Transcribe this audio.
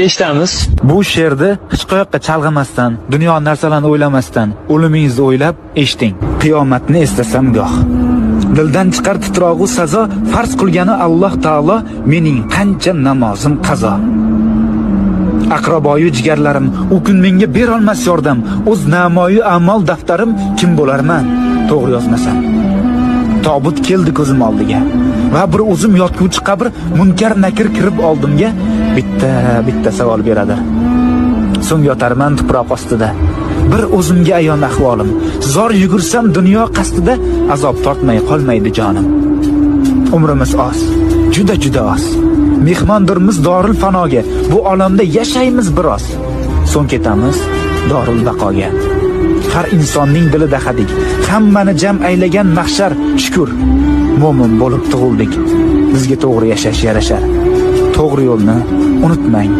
Eshitamiz. Bu she'rni hech qayoqqa chalg'imasdan, dunyo narsalarini o'ylamasdan, o'limingizni o'ylab eshiting. Qiyomatni eslasam goh. Dildan chiqar titrog'u sazo, farz qilgani Alloh taolo, mening qancha namozim qazo. Aqraboyu jigarlarim u kun menga berolmas yordam, o'z namoyu a'mol daftarim kim bo'larman to'g'ri yozmasam. Tobut keldi ko'zim oldiga va bir o'zim yotguvchi qabr, munkar nakir kirib oldimga bitta bitta savol beradi. So'ng yotarman tuproq ostida. Bir o'zimga ayon ahvolim. Zor yugursam dunyo qasdida azob tortmay qolmaydi jonim. Umrimiz oz, juda juda oz. Mehmondirmiz doril fanoga. Bu olamda yashaymiz biroz. So'ng ketamiz doril baqoga. Har insonning dilida hadik. Hammani jam aylagan mahshar, shukur. Mo'min bo'lib tug'ildik. Bizga to'g'ri yashash yarashar. To'g'ri yo'lni unutmang.